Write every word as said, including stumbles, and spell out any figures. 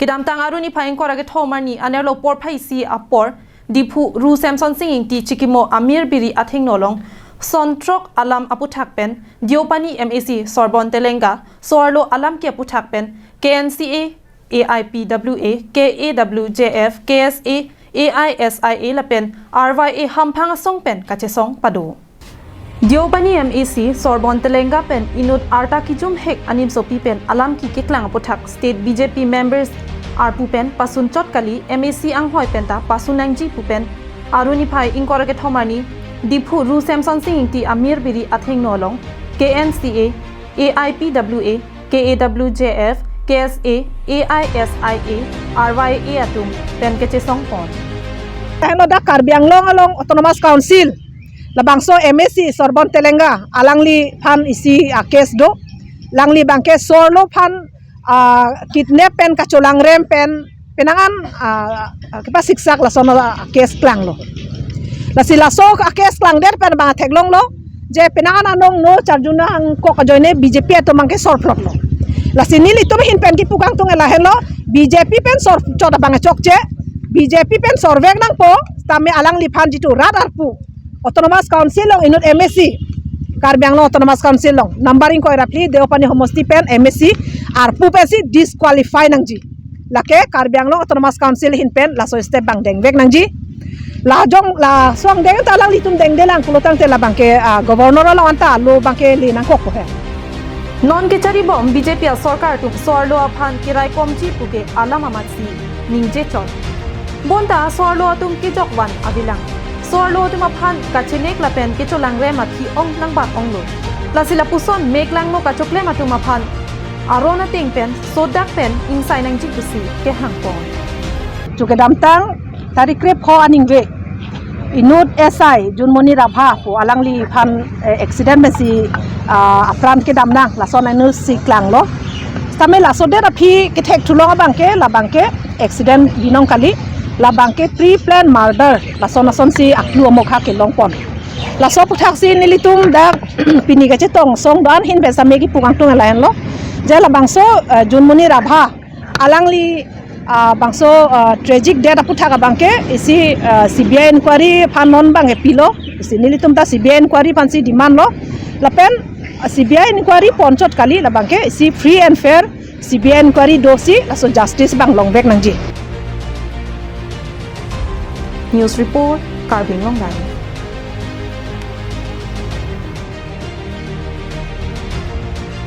Kedamtang Arni phai ingkoi ra kethom arni anerlo porphai isi apor Diphu Ru Semson Sing Ingti chikimo Amir Biri athengno along son throk alam aputhak pen Deopani M A C Sorbon Telenga so-arlo alam ke aputhak pen K N C A, A I P W A, K A W J F, K S A, A I S I A lapen R Y A hamphang asong pen kachesong pado. Deopani M A C Sorbon Telenga pen inut arta kijum hek animsopi pen alam ki keklang aputhak State B J P members arpu pen pasun chot kali, M A C anghoi pen ta pasun nangji pu pen Arni phai ingkoi ra kethom arni Diphu Ru Semson Sing Ingti Amir Biri athengno along K N C A, A I P W A, K A W J F, K S A, A I S I A, R Y A atum pen kachesong pon. Taheno dak Karbi Anglong along Autonomous Council labangso M A C Sorbon Telenga alangliphan isi a case do. Alangli abangke so-arlo aphan ah, kidnap pen kacholangrem pen penang an ah, ah, kepasiksak lason a case klanglo. Lasi laso a case klangdet pen abang theklonglo je penang an anong no charjuna angkok ajoine B J P atum abangke sorplotlo. Lasi nelitum ahin pen kipu kangtung lahenlo, B J P pen sor chot abang chokche, B J P pen sorvek nangpo, tame alangliphan jitu rat arpu Autonomous Council along inut M A C, Karbi Anglong Autonomous Council along number ingkoi ra phli Deopani homosti pen M A C arpu pensi disqualify nangji. Lake Karbi Anglong Autonomous Council ahin pen laso step abang dengvek nangji. Lajong laso angdeng ta alanglitum dengdelang pulotangte labangke ah, Governor along anta lo abangke le nangkokpo he. Non kecharibom B J P asorkar atum so-arlo aphan keraikomji puke alam amatsi ningje chot. Bonta so-arlo atum kejokvan avelang. So-arlo atum aphan kachenek lapen kecholangrem aphi ong nangbak onglo. Lasi lapuson mek langno kachoklem atum aphan aron ateng pen sodak pen ingsai nangji pusi kehang pon. Chu kedamtang tarik krepho aningve inut S I Junmoni Rabha pu alangliphan eh, accident pensi ah, apran kedam nang lason anus si klanglo. Tame laso det aphi kethek thulong abangke labangke accident binong kali, labangke pre-plan murder lason asonsi aklu amokha kelong pon. Laso aputhaksi nelitum dak pini kachetong song do-an ahin pen same kipu kangtung lahenlo je labangso eh, Junmoni Rabha alangli ah, bangso ah, tragic death aputhak abangke isi ah, C B I inquiry aphan non abangke pilo, isi nelitum ta C B I inquiry aphansi demand lo. Lapen ah, C B I inquiry pon chot kali, labangke isi free and fair C B I inquiry dosi laso justice abang longvek nangji. News report, Karbi Anglong Live.